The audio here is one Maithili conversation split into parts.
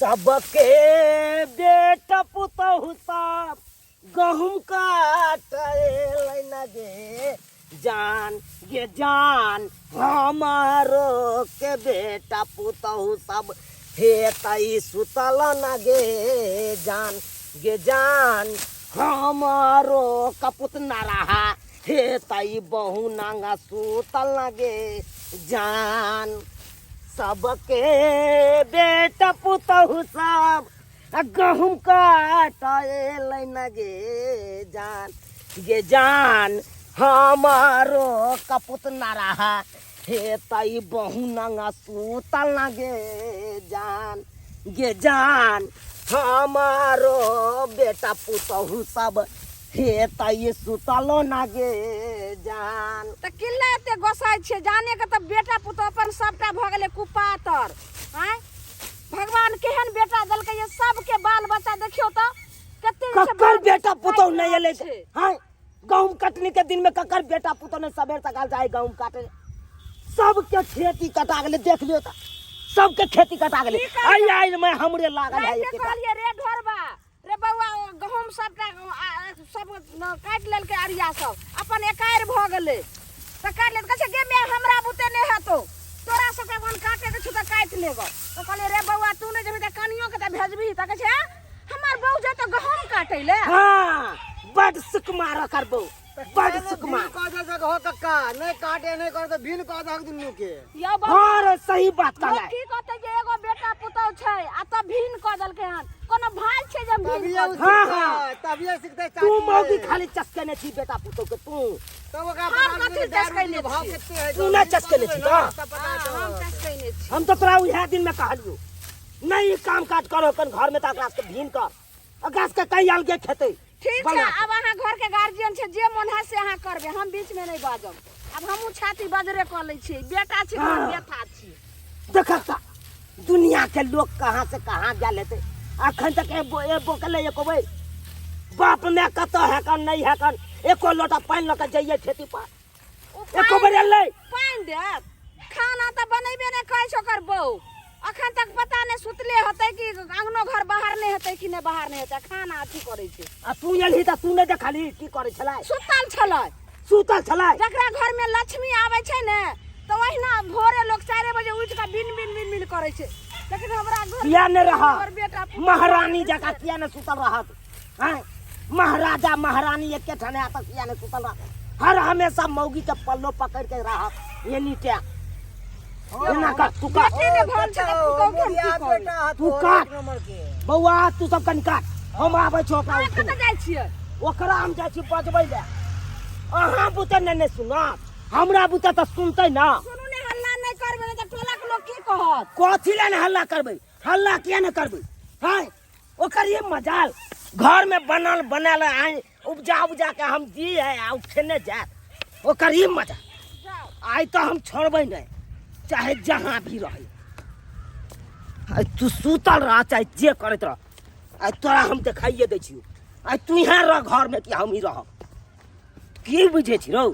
सबके बेटा पुतहु सब गहूम काटै न गे जान गे जान, हमारो के बेटा पुतहु सब हे तई सुतल न गे जान गे जान, हमारो कपुत न रहा हे तई बहु नांगा सुतल न गे जान। सबके बेटा पुतहु सब आ गहूम काटै न गे जान गे जान, हमारो कपुत न रहा हे तई बहु नंगा सुतल न गे जान गे जान, हमारो बेटा पुतहु सब हे तई सुतलो न गे जान। तऽ किल्ला एते गोसाइ छियै जाने के तऽ बेटा पुतहु अपन सबटा भऽ गेलै कुपातर। आँय भगवान केहन बेटा देलकै ये सबके बाल बच्चा देखियौ तऽ कते जे छै ककर बाल बेटा पुतहु काटि नहि रहल एलै छै। हाँ गहूम कटनी के दिन में ककर बेटा पुतहु नहि सबेर सकाल जाय गहूम काटे? सबके खेती कटा गेलै, देख लियौ तऽ सबके खेती कटा गेलै। की करबै? आइ आइ में हमरे लागल है रातिके एकेटा। कहलियै रे ढोरबा रे बौआ, ओ गहूम सबटा सब काटि लेलकै, अरिया सब अपन एकारि भऽ गेलै तऽ काटि लेलकै। कहै छै गे माय हमरा बुते नहि हेतौ, तोरा सबके अपन काटैके छौ तऽ काटि लेबऽ। तऽ कहलियै रे बौआ तू नहि जेबही तऽ कनियोके तऽ भेजबही। तऽ कहै छै आँ, हमर बहू जेतौ गहूम काटै लए। हाँ बड सुकुमार ओकर बहू, बड सुकुमार। कह दे सक हो कक्का, नहीं काटे नहीं कर तो भीन कह दहक दुनू के। यौ बौआ, हाँ रे सही बात लोक कहलै। की कहतै जे एगो बेटा पुतहु छै आ तब भीन कऽ देलकै हन, कोनो भाय छै जे हम भीन तभिए कऽ उ देबै? हाँ, सिखतै, हाँ। तभिए सिखतै तू चाची मौगी रे। खाली चस्केने छी बेटा पुतहु के तू। तब ओकरा हम पता कथी चलतै दारू चस्कैने के भाव छी? कते है, तू नहि चस्केने छी तऽ? तब पता हाँ, हम चलत। चस्कैने छी। हम तो तोरा उएह दिन में कहलियो नहीं ई काम काज करो कन घर में तऽ ओकरा सबके भीन कर, ओकरा सबके कहीं अलगे खेतै। ठीक छै, बना के। आब अहाँ घर के गार्जियन छै, जे मोन है से अहाँ करबै, हम बीच में नहि बाजब। आब हमहूँ छाती बजरे कऽ लै छियै, बेटा छी तऽ हाँ। बेथा छी। देखक तऽ दुनिया के लोग कहाँ से कहाँ गेल हेतै, अखन तक एबो एबो केलै एको बेर बाप माय कतऽ है कन नहीं है कन, एको लोटा पानि लऽ के जइयै खेती पर ओ एको बेर एलै? पानि देत? खाना तऽ बनेबे नहि करै छै ओकर बहू, अखन तक पता नहि सुतले हेतै कि अंगनो घर बाहर नहि हेतै कि नहि बाहर नहि हेतै, खाना अथी करै छै। आ तू एलही तऽ तू नहि देखलही की करै छलै? सुतल छलै। सुतल छलै। जकरा घर में लक्ष्मी आबै छै ने तऽ ओहिना भोरे लोक 4 बजे उठि कऽ बिन बिन बिन बिन करै छै, लेकिन हमरा घर किया नहि रहत? हमर बेटा पुतहु महारानी जकाँ किया नहि सुतल रहत? आँय महाराजा महारानी एके ठाम आयत तऽ किया नहि सुतल रहत? हर हमेशा मौगी के पल्लो पकड़ के रहत ये नीचे एना कर तू काट। बेटे ने भल छै तऽ पुतहु के हम की मोदिया करू? बेटा हतो, तू काट। एक नंबर के। बौआ तू सब कनि काट, हम आबै छी ओकरा अहाँ उठेने। कतऽ जाइ छियै? ओकरा हम जाइ छी बजबै लए। अहाँ बुते नहि ने सुनत, हमरा बुते तऽ सुनतै ना। सुनू ने, हल्ला नहि करबै नहि तऽ टोला के लोक की कहत? कथी लए ने हल्ला करबै? हल्ला किया ने करबै? हँ ओकर ये मजाल घर में बनल बनायल आइ उपजा उपजा के हम दी है आ खेने जायत, ओकर ये मजा आइ तऽ हम छोड़बै नहि, चाहे जहाँ भी रहे। आइ तू सुतल रह चाहे जे करैत रह, आइ तोरा हम देखाइए दै छियौ। आइ तू यहाँ रह घर में कि हम ही रहब? की बुझै छी रौ,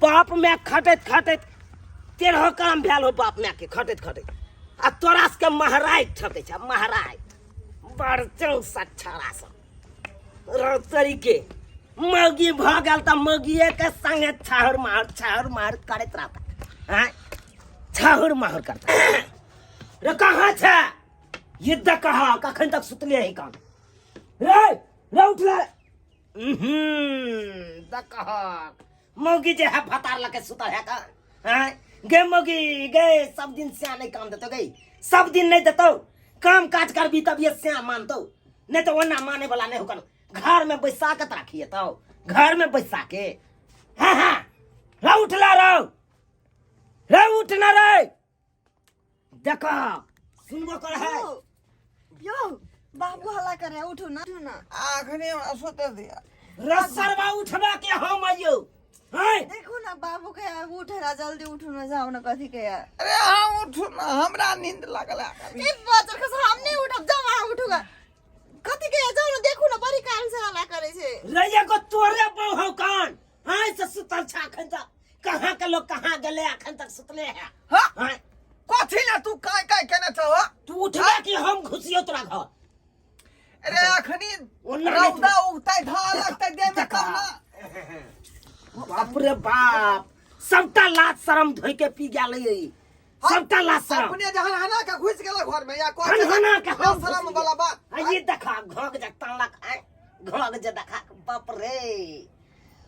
बाप माय खटैत खटैत 13 काम भेल हो बाप माय के खटैत खटैत, आ तोरा सबके महराज ठकै छै महराज बड़ चौसठ छड़ा सब रौ तरीके। मौगी भऽ गेल तऽ मौगिए के संगे छाहुर माहुर छाहुर माहुर करैत रहता, आँय छाहुर माहुर करता रे। कहाँ छै ये कहाँ कखन तक सुतले है काम रे? रे उठले देखहक मौगी जे है भतार लके सुतल है का? आँय गे मौगी गे, सब दिन स्या नहीं काम देतो गे, सब दिन नहीं देतो। काम काज करबी तब ये स्या मानतो, नहीं तो ओना माने वाला नहीं होकर। घर में बैसा के राखिए तो घर में बैसा के। हाँ हाँ रे उठला रो रे, उठना रे, देखो सुनबो कर है। यो बाबू हल्ला करे, उठू ना उठू ना। आखने हमरा सुते दिया। रसरवा उठबा के हम आइयो हैं। देखू ना बाबू के उठे ना, जल्दी उठू ना, जाओ ना कथी के यार। अरे हम उठू ना, हमरा नींद लागल है। ए बचर खस, हम नहीं उठब, जाओ वहां उठूगा कथी के, जाओ ना देखू ना बड़ी काल से हल्ला करे छे। रे एगो तोरे बहु हौ कान हैं से सुतल छा अखन तक, कहाँ के लोग कहाँ गेले अखन तक सुतले है। हाँ? हैं? कथी ला तू काय काय केने छहो? तू उठबे कि हम घुसियो तोरा घर अरे अखनी ओना नहि रौदा उगतै धा लगतै देह में तब ना। बाप रे बाप, सबटा लाज शरम धोइ के पी गेल है, सबटा लाज शरम। अपने जहन हना के घुस गेल घर में या कोई हनहना के हम शरम वाला बात। आ ये देखा घोग जे तनलक आय, घोग जे देखा, बाप रे,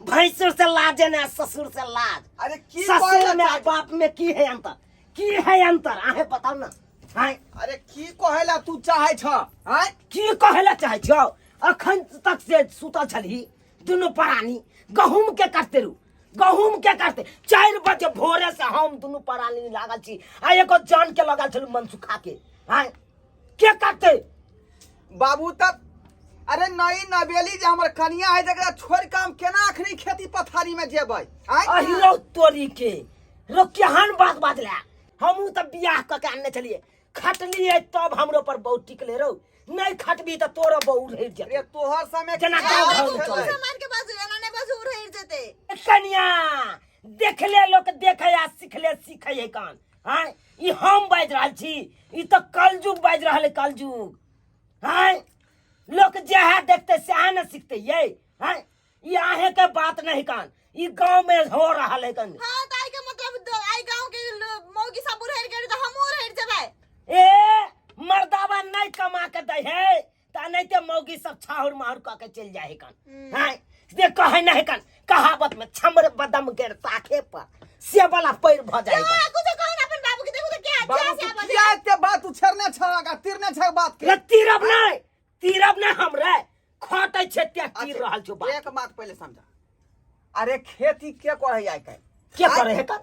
भैंसुर से लाज ने ससुर से लाज। अरे की ससुर में आ कहला? बाप में की है अंतर? की है अंतर, अहें बताओ ना। आय अरे की कहेला तू चाहे छ? आय की कहेला चाहे छौ? अखन तक से सुतल छलही दुनू प्राणी, गहूम के काटते रू, गहूम के काटते। 4 बजे भोरे से हम दुनू प्राणी लागल छी आ एगो जान के लगल छलू मनसुखा के। आय के काटते बाबू? तब अरे नई नवेली जे हमर कनिया है, जकरा छोड़ के हम केना अखनी खेती पथारी में जेबै? आय अहिरो तोरी के रो, केहन बात बाजला। हमहूँ तऽ बियाह कऽ के आनने छलियै, खटलियै तब हमरो पर बहुत टिकले रौ, नहीं खटबी तऽ तोरो बहु रहि जेतै। अरे तोहर समय जेना क्या गाँव भेलै? घरमे चलै। सामान के बाजू, एना नहि बाजू, उड़ैर जेतै। कनिया देखले लोक देखे आ सिखले सीखे है कान। आँय ई हम बाजि रहल छी, ई तऽ कलयुग बाजि रहल है, कलयुग। आँय लोक जएह देखतै सएह ने सिखतै यै। आँय ई अहें के बात नहीं कान, ई गांव में हो रहल है कन। हां, त आई के मतलब आई गांव के मौगी सब उड़ैर गेल त हमहूँ उड़ैर जेबै। ए मर्दावा नहीं कमा के दै है त नहीं ते मौगी सब छाहुर माहुर क के चल जाए कान। हां से कहे नहीं कान, कहावत में छमर बदम गेर ताके पर से वाला पैर भ जाए। हां, कुछ कहू ना अपन बाबू के, देखू त क्या बाबू क्या तू से आवाज। किया एते बात उछेरने छ आ तिरने छ बात के? रे तीरब नहीं, तीरब नहीं, हम रे खटै छै ते तीर अच्छा, रहल छौ बात। एक बात पहले समझा, अरे खेती के करे आइ काल्हि? के करे है कन?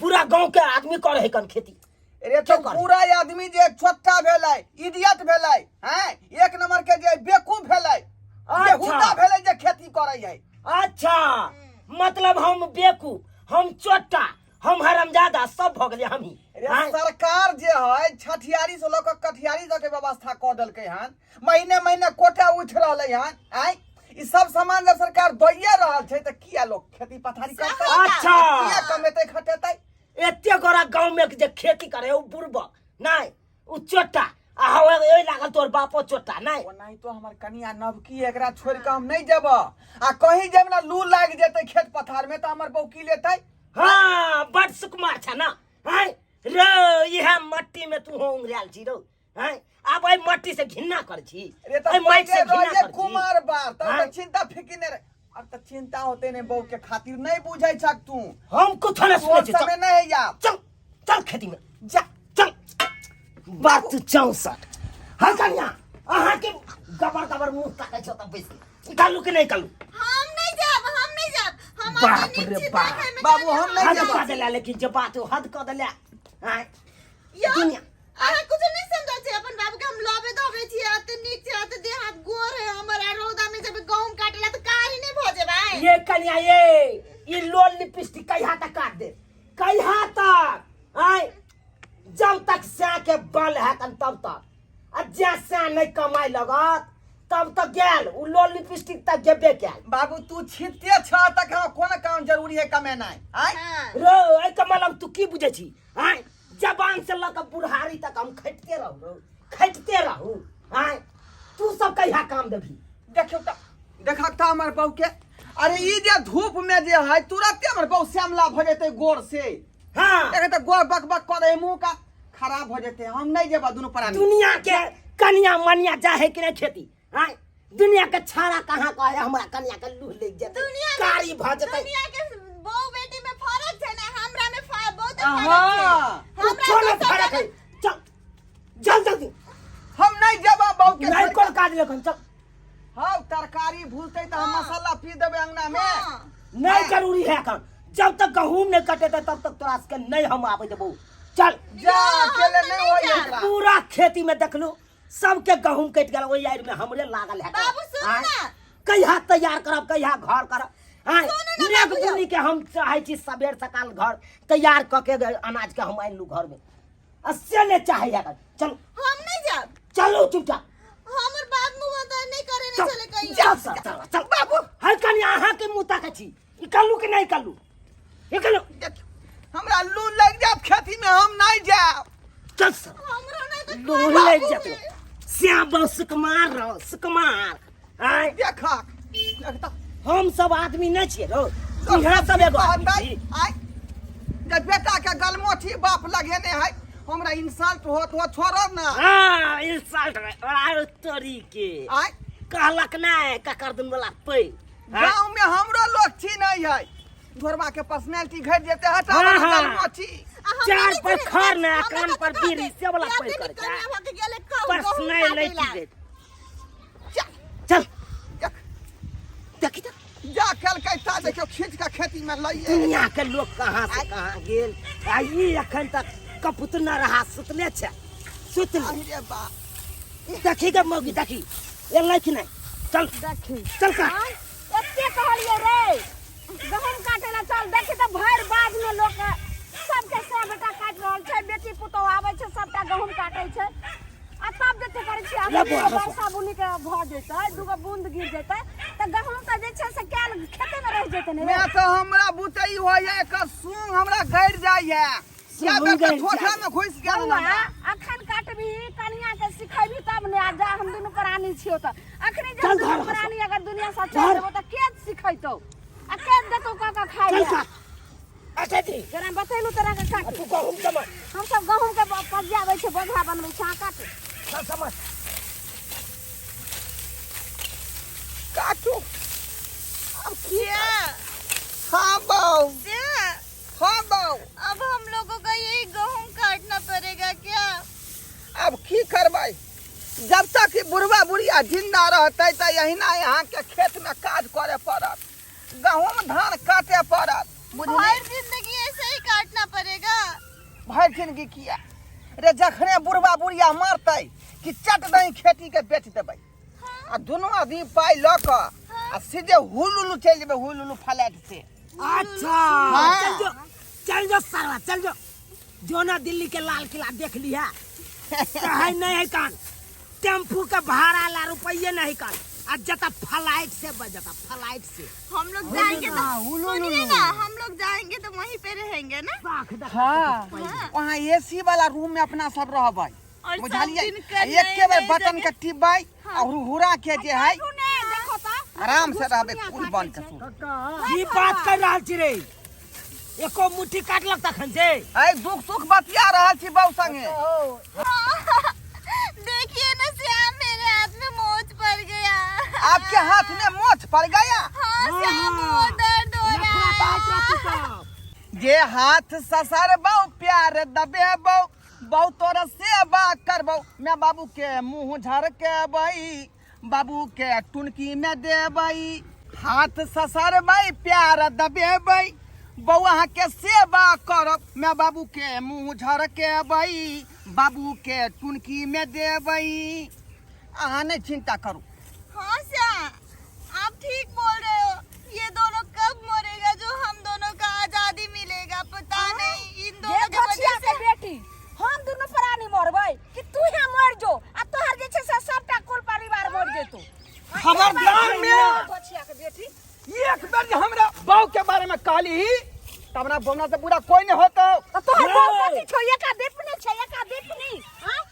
पूरा गांव के आदमी करे है कन खेती। अरे तो के करे? पूरा आदमी जे छोटा भेलै, इडियट भेलै, हैं, एक नंबर के जे बेवकूफ भेलै, अच्छा। बेहुदा भेलै जे खेती करे है। अच्छा, मतलब हम बेवकूफ, हम चोटा, हम हरामजादा सब भऽ गेलियै हमही। अरे आँय? सरकार जे है छठियारी से लऽ कऽ कठियारी तक के व्यवस्था कऽ देलकै हन, महीने महीने कोटा उठि रहलै हन। आँय ई सब सामान जब सरकार दैये रहल छै तऽ किया लोग खेती पथारी करतै? अच्छा। किया कमेतै खटेतै? एते गोरा गाँव में जे खेती करे ओ बुड़बक नहीं, ओ चोटा आ हौ ओहि लागल तोर बापो चोटा नहीं। ओनाहितो हमर कनिया नवकी, एकरा छोड़ि कऽ हम नहि जेब आ कहीं जेब ने लू लागि जेतै खेत पथार में तऽ हमर बहू की लेतै? हाँ बड सुकुमार छ ना। हाँ रो इहे मट्टी में तू हो उंगरायल छी रो। हाँ आब एहि मट्टी से घिन्ना कर छी, अरे तऽ एहि माटि से पहिले घिन्ना रहियै कर छी। कुमार बार तब हाँ? तऽ चिंता फिकी नहि रहे, अब तऽ चिंता होते नहि बहू के खातिर, नहि बुझै छक तू। हम कुछो नहीं सुनै तोहर छी। समय नहि है आब। चल चल खेती में जा चल। बात 64। हाँ कन्या अहाँ के गबर गबर मुंह ताकै छौ तऽ बैस के निकालू कि नहीं निकालू? हम नहीं जाब, हम नहीं जाब, हम बाप अते नीक रे छी बाप। देखै में। बाबू, हम नहीं हद जाब। कऽ देला, लेकिन जे बात हो हद कऽ देला। आँय यौ, दुनिया अहाँ कुछ नहीं समझै छी अपन बाबू के, हम लबे धबे छी, अते नीक छै, अते देह हाथ गोर है हमर, आ रौदा में जब गहूम काटेला त कारी नहीं भ जेबै? ये कन्या ये ई लोल लिपस्टिक कहिया तक काट दे, कहिया तक? आँय जब तक सै के बल है तब तक, आ जे सै नहीं कमाए लगत तब तक गेल उ लोल लिपस्टिक तक गेबे कैल। बाबू तू छिते छ तक हम कोन काम जरूरी है कमेनाइ? आँय हाँ। रो एहि के मतलब तू की बुझै छी? आँय जवान से लऽ कऽ बुढ़ारी तक हम खटिते रहू रो, खटिते रहू। आँय तू सब कहिया काम देबही? देखियौ तऽ देखक तऽ हमर बहू के, अरे ई जे धूप में जे है तुरंते हमर बहू श्यामला भऽ जेतै गोर से। हाँ एखन तऽ गोर बक बक करे, मुंह का खराब हो जेतै। हम नहीं जेबा दुनू प्राणी। दुनिया के कनिया मनिया जाहे कि नहीं खेती? आँय दुनिया के छाड़ा कहाँ कहे हमरा कनिया के लूह लग जेतै, दुनिया में- कारी भऽ जेतै। दुनिया के बहू बेटी में फर्क छै ने, हमरा में बहुत फर्क हाँ। छै। हमरा कुछो नहीं दोसर फर्क है। चल चल जल्दी। हम नहीं जेबा बहू के नहीं छोड़ कोन के। काज लेखन चल। हाँ तरकारी भूलते तऽ हम मसाला पी देबै अंगना में। हाँ। नहीं जरूरी है एखन, जब तक गहूम नहीं कटेतै तब तक तोरा सबके नहीं हम आबै देबौ। चल जा हम अकेले तऽ नहीं नहि होई जायब। एकरा। पूरा खेती में देखलू सबके गहूम कटि गेल, ओहि आड़ि में हमरे लागल है। बाबू, सुनू आँय? ना। कहिया तैयार करब, कहिया घर करब? आँय, सुनू ना मेघ बाबू यौ। बुनी के हम चाहै छी सबेर सकाल घर तैयार कऽ के अनाज के हम आनि लू घर में, आ से नहीं चाहै है। चलू। हम नहीं जाब। चलू चुपचाप। हमर बाप मुँह तो नहीं करे ने चल चले कहियो। चल चल चल चल बाबू। हर कनी अहाँ के मुँह ताकै छी, ई कल्लू कि नहीं कल्लू? ई कल्लू। देखियौ, हमरा लू लागि जायत खेती में, हम नहीं जायब। चल सर। हमरो नहीं तऽ लू लागि बाबू जायत। के। श्याम बहु सुकुमार रहो सुकुमार। आय देखा देख तऽ हम सब आदमी नहि छियै रौ, इहाँ सब एगो आदमी कहतै, छी। आय जे बेटा के गलमोठी बाप लगेने है, हमरा इंसल्ट होत हो, छोड़ो ना। हाँ, इंसल्ट आरो तोरी के। आय कहलक नहि ककर दिन वाला पै। हाँ? गाँव में हमरो लोग छी नहीं है, घोरवा के पर्सनैलिटी घट जेते, हटा। हाँ, हाँ। गलमोठी चार पर खर ने कान पर बीड़ी से वाला पै कर पर्सनैलिटी दे। चल देख। देखी तऽ जा केलकै ता देखियौ खींच के खेती में लइए। दुनिया के लोग कहाँ से कहाँ गेल आ ई एखन तक कपूत न रहा, सुतले छै सुतले। अरे रे बा, देखी गे मौगी, देखी एलै कि नहि? चल। देखी। चल का। आँय, एते कहलियै रे गहूम काटे ला चल, देखी तऽ भरि बाध में लोक सबके सए बेटा काटि रहल छै, बेटी पुतोह आबै छै, सबटा गहूम काटै छै। आ तब जे करै छियै ले बौआ, अखन वर्षा बुनी के भऽ जेतै, दूगो बूंद गिर जेतै तऽ गहूम तऽ जे छै से कैल खेते में रहि जेतै ने। मैं तो हमरा बुते ई होइए, एकर सूंग हमरा गड़ि जाइए। क्या सूंग बेर गड़ि थोथा जाइए। में घुसि गेल बौआ, हमरा। अखन काटबही, कनिया के सिखेबही तब ने। आ जा हम दुनू प्राणी छियौ तऽ अखनी जे चल हम दुनू घर, प्राणी अगर दुनिया से चलि घर। जेबौ तऽ के सिखेतौ आ के देतौ कऽ कऽ खाइ चल लए? का। अच्छा जी। जेना बतेलू तोरा के काट। तू गहूम समझ। हम सब गहूम के पजियाबै छै, बोझा बनबै छै। अहाँ काटू। चल समझ। काटू अब क्या? हाँ बहू। क्या? हाँ बहू। अब हम लोगों का यही गहूम काटना पड़ेगा क्या? अब की करबै, जब तक ई बुढ़वा बुढ़िया जिंदा रहतै तऽ यहिना यहाँ के खेत में काज करे पड़त, गहूम धान काटे पड़त, बुझली? भर जिंदगी ऐसे ही काटना पड़ेगा? भरि जिंदगी किया रे, जखने बुढ़वा बुढ़िया मरतै कि चट दही खेती के बेच देबै आ दुनू आदमी पाइ लऽ कऽ आ सीधे हुलुलु चलि जेबै, हुलुलु फ्लैट से। अच्छा। हाँ। चल जो, चल जो सरवा, चल जो। जो ना दिल्ली के लाल किला देख लिया कहे नहीं है कान, टेम्पू के भाड़ा ला रुपये नहीं कान, आ जता फ्लाइट से बजता फ्लाइट से। हम लोग जाएंगे तो सुनिए ना, हम लोग जाएंगे तो वहीं पे रहेंगे ना? साख देख। हाँ, वहाँ एसी वाला रूम में अपना सब रहबै। और सब बुझलियै? दिन के एके बेर नए-नए बटन जगह- के टिपबै और हुरा के जे है काटू ने, देखो तऽ। आराम से रहबै, कुल बन के सुत। की बात कर रहल छी रे? एको मुट्ठी काटलक तखन से। ऐ दुख सुख बतिया रहल छी बहू संगे। देखिए ना श्याम, मेरे हाथ में मोच पड़ गया। आपके हाथ में मोच पड़ गया? हाँ श्याम, बहुत दर्द हो रहा लफड़ा है। बात रह तू सब। जे हाथ ससरबौ प्यार दबेबौ, बहु तोरा सेवा करबौ, मैं बाबू के मुंह झरकेबै, बाबू के टुनकी में देबै। हाथ ससरबै प्यार दबेबै, बौ अहाँके सेवा करब, मैं बाबू के मुंह झरकेबै, बाबू के टुनकी में देबै। अहाँ नहि चिंता करू। हाँ श्याम, आप ठीक बोल रहे हो। ये दोनों कब मरेगा जो हम दोनों का आजादी मिलेगा, पता नहीं इन हे दोनों की गछिया वजह के से। बेटी, हम दुनू प्राणी मरबै कि तू यहाँ मर जो आ तोहर जे छै से सबटा कुल परिवार मर जेतौ। खबरदार में गछिया के बेटी। एक बेर जे हमरा बहू के बारे में कहली त हमरा बोमना से बुरा कोई नहीं होता। तऽ तोहर रे। बहू कथी छौ? एका दीपनी छै, एका दीपनी। हाँ?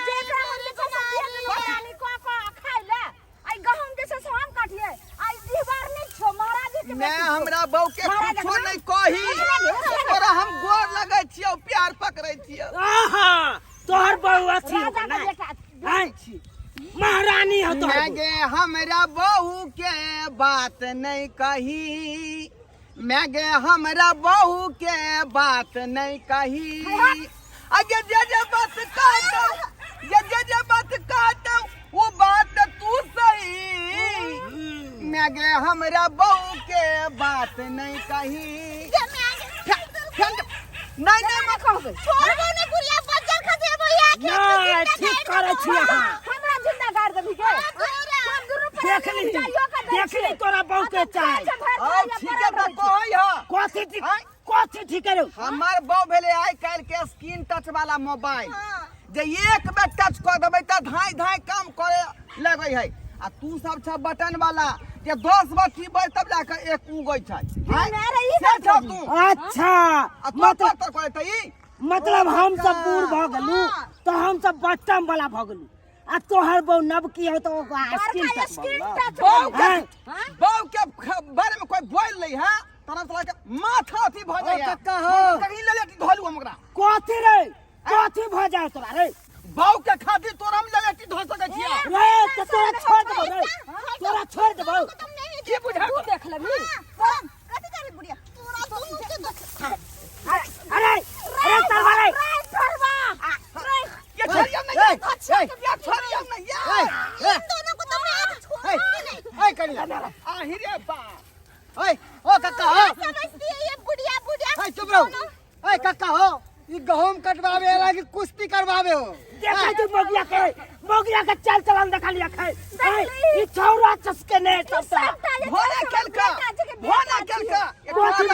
जे एकरा हम जे छै से दिए दुनू प्राणी कऽ कऽ आ खाइ ले। आ ई गहूम जे छै से हम काटियै। आ ई डिहबार नहि छौ, महाराजे के मैं बेटी छौ। हमरा बहू के महाराज कुछो अखना- नहीं कही, तोरा हम गोर लगै छियौ, प्यार पकड़ै छियौ। आहा, तोहर बहू अथी राजा होगा के ना? बेटा। आँय? महारानी हो तोहर मैं बहू। गे हमरा बहू के बात नहीं कही, मैं गे हमरा बहू के बात नहीं कही, अगे जे जे बात कहतौ, जे जे जे बात कहतौ वो बात तू सही, मैं गे हमरा बहू के बात नहीं कही। नहीं नहीं केना कहबै? छोड़बो ने बुढ़िया, बज्जर खसेबो यहाँ खेत में। नहीं जिंदा ठीक गाड़ करै देबो। छी अहाँ। हमरा जिंदा गाड़ देबही के? तोरा। हम दुनू देख प्राणी ली, जाइयो के दै देख ली छियै। तोरा बहू के आ तऽ चाय। खाइ छै भरि औ थारी आ ठीक है पड़ल तऽ रहै छै। कहै ह। कथी ठीक? आँय? कथी ठीक है रे? हमर बहू भेलै आइ काल्हि के स्क्रीन टच वाला मोबाइल, हाँ। जे एक बेर टच कऽ देबै तऽ धाँइ धाँइ काम करे लगै है, आ तू सब छ बटन वाला जे 10 बार टिपबै तब जाके एक उगै छै। आँय? अरे ई से बात छौ बोलही। तू। अच्छा। आ तू मतलब तर करै त ई मतलब हम सब बूढ़ भऽ गेलू हाँ। तऽ हम सब बटन वाला भऽ गेलू। आ तोहर बहु नबकी हो तो ओकरा स्किन बड़का टच स्क्रीन टच बहू के हैं? बहू के बारे में कोई बोल नहीं है तोरा साला के माथा अथी भऽ जाइए। कक्का हो। कहीं ले लेती धोलू हम ओकरा। कथी रे, कथी भऽ जाए तोरा रे? बहू के खातिर तोरा हम ले लेती धो सकै छियै। रे तो तोरा छोड़ देबौ रे, तोरा छोड़ देबौ। तुम नहीं की बुझा तू देख लेबही। हाँ, कथी करे बुढ़िया तोरा दुनू के देख। अरे अरे अरे सरवा रे, रे सरवा रे। ये छोड़िए नहीं, ए, ये ए, ये छोड़िए नहीं, ये। ए, इन दोनों को तो मैं आज छोड़ूंगी नहीं। ए, कनिया। आहि रे बा। ए, ओ कक्का हो। समझती है ये बुढ़िया बुढ़िया। ए, चुप रहो। ए, कक्का हो, ई गहूम कटवावे वाला की कुश्ती करवावे हो? देखै छी मौगिया के, मौगिया के चाल चलन देखा लिया खाए। ई छौरा चसके ने सबटा भोना केलका, भोना केलका। कथी?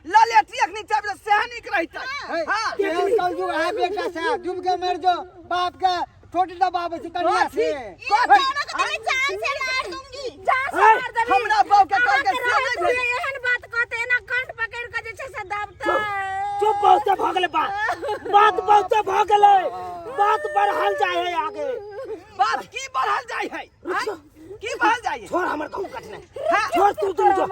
ललेटी अखनी चाबी सेह नीक रहितै। हां। केहन कलयुग है बेटा से, डूब के मर जो बाप के ठोटी दबावे छी कनिया से। इन दोनों को तो मैं जान से मार दूंगी। जान से मार देबही। हमरा बाप के कहलकै अहाँके से नहि रहैत भेल। हुए एहन बात कहतै, एना कंठ पकड़ि कऽ जे छै से दबतै। चुप, बहुते भऽ गेलै बात, बात बहुते भऽ गेलै, बात बढ़ल जाइ है आगे। बात की बढ़ल जाइ है? की बढ़ल जाइ है? छोड़ हमर कहूँ कटने, छोड़। तू तुम जो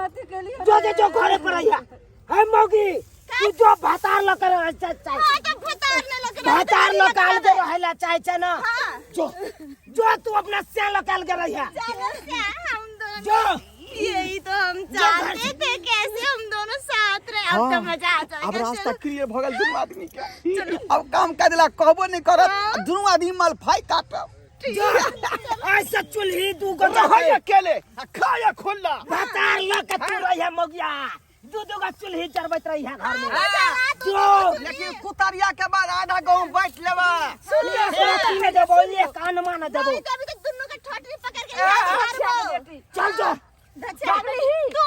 जो जे जो घरे पर आइया है मौगी, तू जो भातार ल कर चाहे। हाँ तो भतार ले लग रहा। भातार ल काल के रहेला चाहे छै ना। हाँ। जो जो तू अपना से ल काल के रहिया। चलो क्या हम दोनों जो यही तो हम चाहते थे, कैसे हम दोनों साथ रहे। अब तो मजा आ जाएगा। अब रास्ता चलो। क्लियर भ गेल दुनू आदमी के। अब काम काज ला कहबो नहीं करत, आ दुनू आदमी मलफाई काटब। जो ऐसे चुल्ही दू गो रहै अकेले आ खाया खुल्ला। भातार ल के तू रहिया मौगिया, दू दू गो चुल्ही जरबैत रहिया घर में। जो लेकिन कुतरिया के बाद आधा गहूं बांट लेबा। एक देबो, एक कान मान देबो। नहीं तो अभी तक दोनों का ठोटरी पकड़ के मारबो। चल जो। तू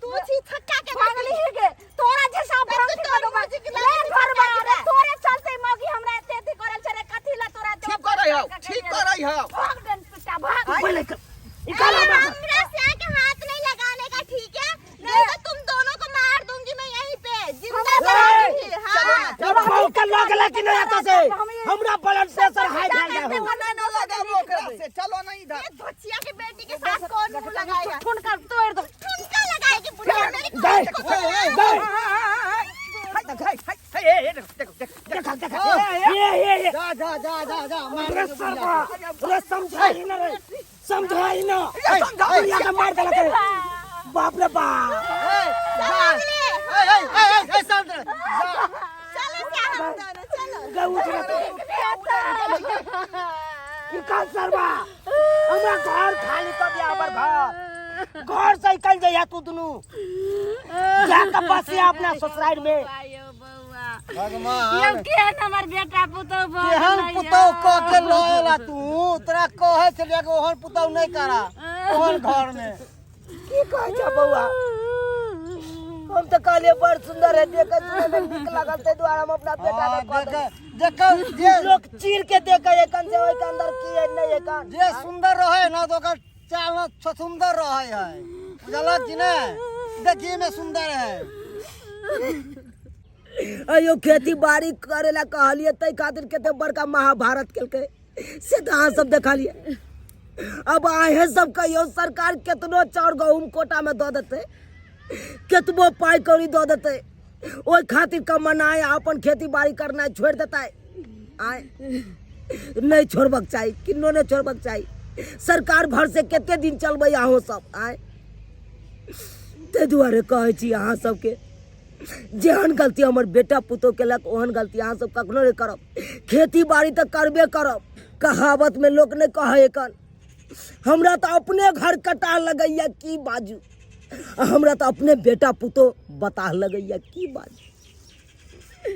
तू छी थक्का के भागली ही गे तोरा जैसा तू भ्रम तोर कर मौजी के रे लागे घरवा थक्का रे के। तोरे चलते मौगी हमरा एते एते करल छै रे, कथी ला तोरा ठीक करै हौ, ठीक करै हौ। भाग डन पिटा भाग। पहिले निकाल हमरा। हमरा से आके हाथ नहीं लगाने का, ठीक है? नहीं तो तुम दोनों को मार दूंगी मैं यहीं पे जिंदा जला दूंगी। हाँ। तोरा बाप के लग गेलै कि नहीं एतऽ से? हमरा ब्लड प्रेशर हाई भेल जाइ हो। ना लगाबो ओकरा से, चलो ना इधर। ये धोचिया के बेटी के साथ कौन मुंह लगाएगा? ठुनका तोड़ दो। ठुमका लगाएगी बुढ़िया मेरी। गए गए। देखो देखो। देखा देखा, ये ये ये। जा जा जा जा जा, मार रे दे सरवा रे, समझाई ना रे, समझाई ना। समझाई। बुढ़िया के मार देलक रे, बाप रे बाप। ए, जा। ए, ए, ए, ए, ए, शांत रह। चलो क्या हम दोनों चलो। गए उठ रे तू। निकाल सरवा, हमरा घर खाली कर दिया। हमर घर घर से निकल जाइया तू दुनू, जाके बसिया अपना ससुराल में। आयो बौआ। भगवान यौ केहन हमर बेटा पुतहु भऽ केहन गेलै यौ। पुतहु कह के लएला तू? तोरा कहै छलियै कि ओहन पुतहु नहि करा ओहन घर मे। की कहै छ बौआ? हम तऽ कहलियै बड़ सुंदर है, देखे सुने में नीक लागल, ताहि दुआरे हम अपना बेटा के कह देख देख जे लोक चीर के देखे एखन से ओहिके अंदर की है नहीं एखन। जे सुंदर रहे ना तो ओकर चाल न सुंदर रहे है, बुझलक कि नहि? देखिए में सुंदर है। अयो खेती बाड़ी करे ला कहलिए ताहि खातिर कते बड़का महाभारत केलकै से तऽ अहाँ सब देखलिए। अब अहें सब कहियो, सरकार केतनो चाउर गहूम कोटा में दऽ देतै, केतबो पाइ कौड़ी दऽ देतै, ओहि खातिर कमेनाइ आ अपन खेती बाड़ी करनाइ छोड़ि देतै? आँय, नहि छोड़बक चाही, किन्नो नहि छोड़बक चाही। सरकार भरसे कते दिन चलबै अहूँ सब? आँय, ताहि दुआरे कहै छी अहाँ सबके, जेहन गलती हमर बेटा पुतोह केलक ओहन गलती अहाँ सब कखनो नहि करब। खेती बाड़ी तऽ करबे करब। कहावत में लोक नहि कहै एखन, हमरा तऽ अपने घर कटा लगैया की बाजू, आ हमरा तऽ अपने बेटा पुतोह बताह लगैया की बाजू।